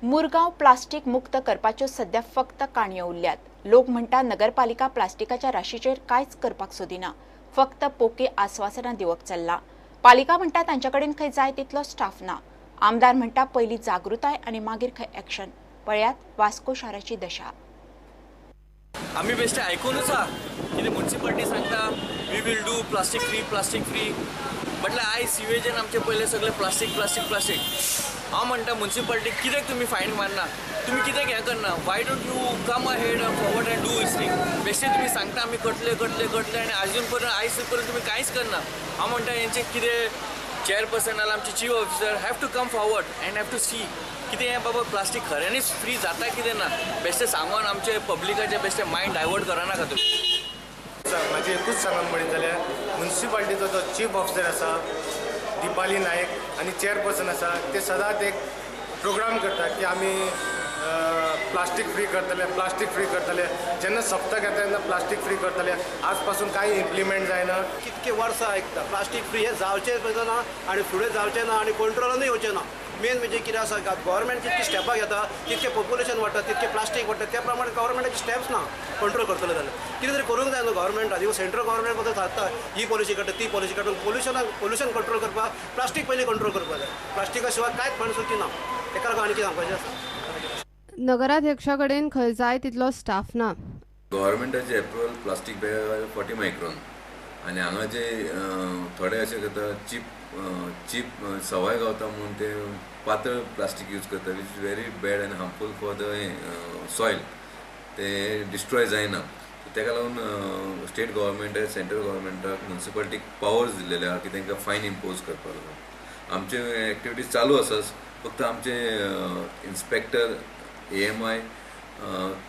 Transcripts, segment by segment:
Murgaon plastic मुक्त करपाच्यो सध्या फक्त काणयो उरल्यात। लोक म्हणटा नगरपालिका प्लास्टिकाच्या राशीचेर कांयच करपाक सोदिना, फक्त पोके आस्वासनां दिवप चल्लां। पालिका म्हणटा तांचे कडेन खंय जाय तितलो स्टाफ ना। आमदार म्हणटा पयली जागृताय आनी मागीर खंय एक्शन। पळयात वास्को शाराची दशा। आमी बेश्टे आयकूनच आहा कितें मुन्सिपालिटी सांगता we will do plastic free, plastic free, म्हटल्यार आयज सिवेजान आमचे पयले सगळे प्लास्टीक प्लास्टीक प्लास्टीक। हांव म्हणटा मुन्सिपालिटी कित्याक तुमी फायन मारना, तुमी कित्याक हें करना, why don't you come ahead forward and do this thing. बेश्टे तुमी सांगता आमी करतले करतले करतले आनी आजून पर्यंत आयज पर्यंत तुमी कांयच करना। हांव म्हणटा हेंचे कितें चेअरपर्सन जाल्यार आमचे chief officer have to come forward and have to see कितें हें बाबा प्लास्टीक खऱ्यांनीच फ्री जाता कितें ना। बेश्टें सांगून आमचे पब्लिकाचें बेश्टें मायंड डायवर्ट करनाका तुमी। म्हाजें एकूच सांगप म्हणीत जाल्यार मुन्सिपालिटीचो जो चीफ ऑफिसर आसा दीपाली नायक आनी चेअरपर्सन आसा ते सदांच एक प्रोग्राम करतात की आमी प्लास्टीक फ्री करतले, प्लास्टीक फ्री करतले। जेन्ना सप्तक येता तेन्ना प्लास्टीक फ्री करतले, आज पासून कांय इम्प्लिमेंट जायना। कितके वर्सां आयकता प्लास्टीक फ्री हें जावचें ना आनी फुडें जावचें ना आनी कंट्रोलानूय येवचें ना। मेन म्हणजे कितें आसा, गव्हर्मेंट जितकी स्टेपां घेता तितकें पॉप्युलेशन वाडटा, तितकें प्लास्टीक वाडटा, त्या प्रमाणे गव्हर्मेंटाचे स्टेप्स ना कंट्रोल करतले जाल्यार कितें तरी करूंक जाय न्हू गव्हर्मेंटान। इवन सेंट्रल गव्हर्मेंट बद्दल थारता ही पॉलिसी काडटा ती पॉलिसी काडटा, पोल्युशन कंट्रोल करपाक प्लास्टीक पयलीं कंट्रोल करपाक जाय। प्लास्टिका शिवाय कांयच माणसुकी ना। तेका लागून आनी कितें सांगपाचें आसा, नगराध्यक्षा कडेन खंय जाय तितलो स्टाफ ना। गव्हर्मेंटाचे एप्रुवल प्लास्टीक बॅग 40 मायक्रॉन आनी हांगा जे थोडे अशें करता चीप चीप सवाय गावता म्हणून ते पातळ प्लास्टीक यूज करता, which is very bad and harmful for the soil. ते डिस्ट्रॉय जायना। तेका लागून स्टेट गव्हर्मेंट सेंट्रल गव्हर्मेंटाक मुन्सिपालिटीक पावर्स दिल्लेले आहा की तांकां फायन इम्पोज करपाक लागून। आमचे एक्टिविटीज चालू आसात, फक्त आमचे इन्स्पेक्टर AMI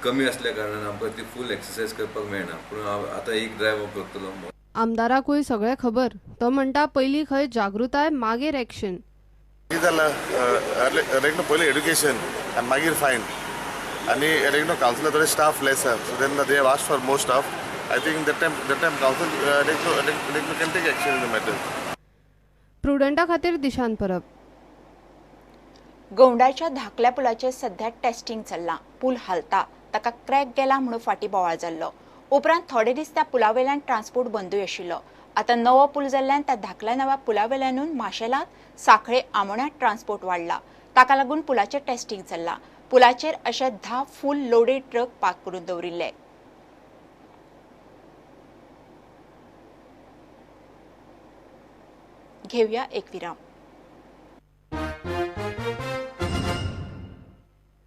कमी असल्या कारणान आमकां ती फूल एक्सरसाइज करपाक मेळना। पूण आतां एक ड्रायव्ह करतलो। आमदाराकूय सगळें खबर, तो म्हणटा पयलीं खंय जागृताय मागीर एक्शन। कितें जालां पयलीं एड्युकेशन आनी मागीर फायन आनी रेगनो कावन्सिलर थोडे स्टाफ लेस आसा, सो तेन्ना they have asked for more staff. I think that time council can take action in the matter. प्रुडंटा खातीर दिशांत परब। गौंडाच्या धाकल्या पुलाचेर सध्या टेस्टिंग चल्लां। पूल हालता, ताका क्रॅक गेला म्हणून फाटीं बोवाळ जाल्लो। उपरांत थोडे दीस त्या पुलावेल्यान ट्रान्सपोर्ट बंदूय आशिल्लो। आतां नवो पूल जाल्ल्यान त्या धाकल्या नव्या पुलावेल्यानून माशेलांत सांखळे आमोण्या ट्रान्सपोर्ट वाडला। ताका लागून पुलाचेर टेस्टिंग चल्लां। पुलाचेर अशे 10 फूल लोडेड ट्रक पार्क करून दवरिल्ले। घेवया एक विराम।